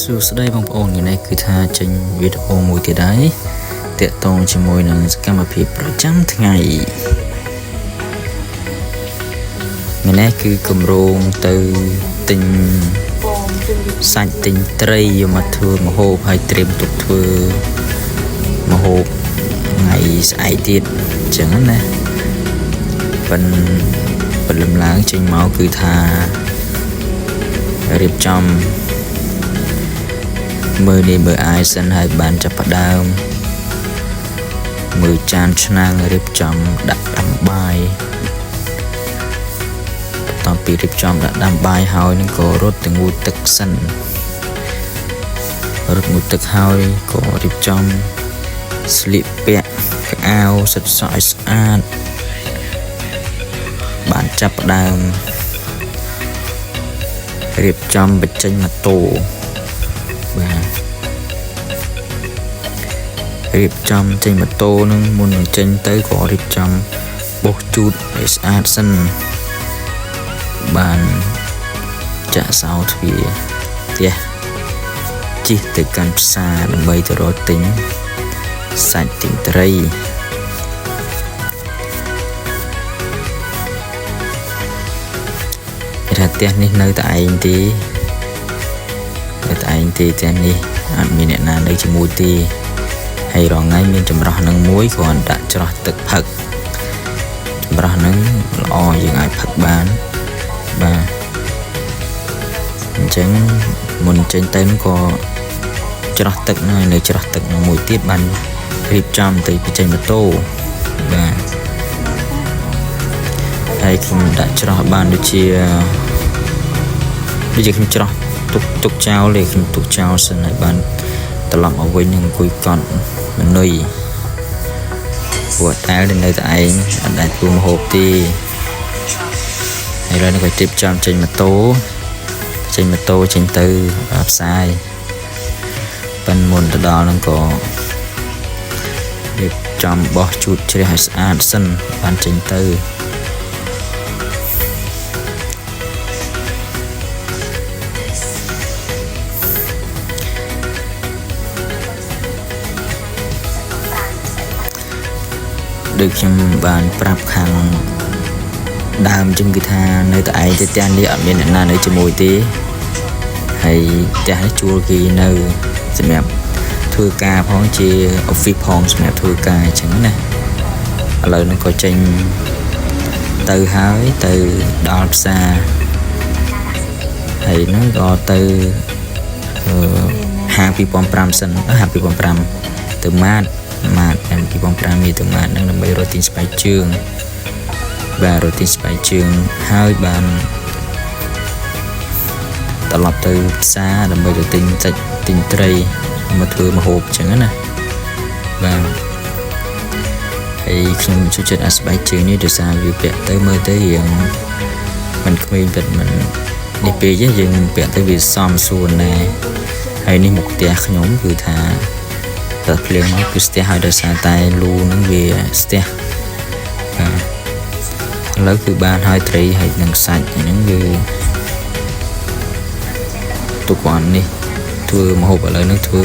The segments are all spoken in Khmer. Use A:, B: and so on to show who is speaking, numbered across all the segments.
A: សួស្តីបងប្អូនថ្ងៃនេះគឺថាចេញវីដេអូមួយទៀតហើយតាក់ទងជាមួយនឹងសកម្មភាពប្រចាំថ្ងៃថ្ងៃនេះគឺគម្រោងទៅទិញសាច់ទិញត្រីយកមកធ្វើម្ហូបហើយត្រៀមទុកធ្វើម្ហូបថ្ងៃស្អែកទៀតអញ្ចឹងណាប៉ិនព្រលឹមឡើងចេញមកគឺថារៀបចំ មើលនេះមើលអាយសិនហើយបានចាប់ផ្ដើមមើលចានឆ្នាំងរៀបចំដាក់ដាំបាយបន្ទាប់ពីរៀបចំដាក់ដាំបាយហើយនឹងក៏រត់ទៅងូតទឹកសិនរត់ងូតទឹកហើយក៏រៀបចំស្លៀកពាក់កៅអៅសិតសក់ឲ្យស្អាតបានចាប់ផ្ដើមរៀបចំបញ្ចេញម៉ូតូបាទ រៀបចំចេញម៉ូតូនឹងមុននឹងចេញទៅក៏រៀបចំបោសជូតឲ្យស្អាតសិនបានចាក់សោទ្វារផ្ទះជិះទៅកាន់ផ្សារដើម្បីទៅរកទិញសាច់ទិញត្រីគេថាផ្ទះនេះនៅតែឯងទេនៅតែឯងទេផ្ទះនេះអត់មានអ្នកណានៅជាមួយទេ ហើយរងថ្ងៃមានចម្រោះនឹងមួយគ្រាន់ដាក់ច្រោះទឹកផឹកចម្រោះនឹងល្អយើងអាចផឹកបានបាទអញ្ចឹងមុនចេញទៅនឹងក៏ច្រោះទឹកនឹងនៅច្រោះទឹកនឹងមួយទៀតបានរៀបចំទៅបញ្ចេញម៉ូតូបាទហើយខ្ញុំដាក់ច្រោះបានដូចជាខ្ញុំច្រោះទុកចោលទេខ្ញុំទុកចោលសិនហើយបានត្រឡប់មកវិញនឹងអង្គុយកត់មនុយព្រោះតែនៅតែឯងអត់ដែលធ្វើម្ហូបទេហើយឥឡូវនេះក៏រៀបចំចេញម៉ូតូចេញម៉ូតូចេញទៅផ្សាយប៉ិនមុនទៅដល់ហ្នឹងក៏រៀបចំបោះជូតជ្រះឲ្យស្អាតសិនបានចេញទៅដូចខ្ញុំបានប្រាប់ខាងដើមចឹងគឺថានៅតែឯងទៅផ្ទះនេះអត់មានអ្នកណានៅជាមួយទេហើយផ្ទះនេះជួលគេនៅសម្រាប់ធ្វើការផងជា office ផងសម្រាប់ធ្វើការអញ្ចឹងណាឥឡូវនឹងក៏ចេញទៅហើយទៅដល់ផ្សារហើយហ្នឹងក៏ទៅហាង2005សិនហាង2005ទៅម៉ាតម៉ាតហាង2005នេះទៅម៉ាតហ្នឹងដើម្បីរកទិញស្បែកជើងបាទរកទិញស្បែកជើងហើយបានត្រឡប់ទៅផ្សារដើម្បីទៅទិញសាច់ទិញត្រីមកធ្វើម្ហូបអញ្ចឹងណាបាទហើយខ្ញុំចូលចិត្តអាស្បែកជើងនេះដោយសារវាពាក់ទៅមើលទៅរៀងមិនក្មេងពិតមិននេះពេកទេយើងពាក់ទៅវាសមសួនណែហើយនេះមុខផ្ទះខ្ញុំគឺថាតើភ្លៀងមកគឺស្ទះហើយដោយសារតែលូនឹងវាស្ទះបាទឥឡូវគឺបានហើយត្រីហើយនឹងសាច់ហ្នឹងគឺទុកគាត់នេះធ្វើម្ហូបឥឡូវនេះធ្វើ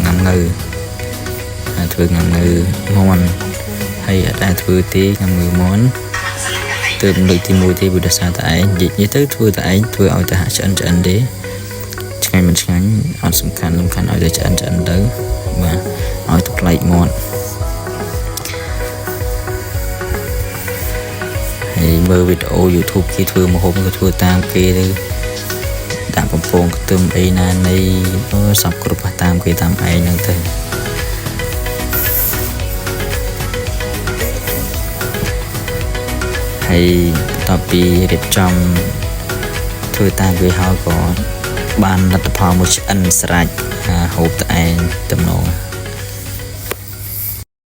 A: ងាំងៅធ្វើងាំងៅមាន់ហើយអត់ដែលធ្វើទេងាំងៅមាន់ទើបលើកទី1ទេព្រោះដោយសារតែឯងនិយាយទៅធ្វើតែឯងធ្វើឲ្យតែហាក់ឆ្អិនឆ្អិនទេឆ្ងាញ់មិនឆ្ងាញ់អត់សំខាន់សំខាន់ឲ្យតែឆ្អិនឆ្អិនទៅបាទឲ្យទៅប្លែកមាត់ហើយមើលវីដេអូ YouTube គេធ្វើម្ហូបក៏ធ្វើតាមគេទៅដាក់បំពងខ្ទឹមអីណានៃសពគ្រប់តាមគេតាមឯងហ្នឹងទៅហើយបន្ទាប់ពីរៀបចំធ្វើតាមគេហើយក៏បានលទ្ធផលមួយឆ្អិនស្រេចហូបតែឯងតំណង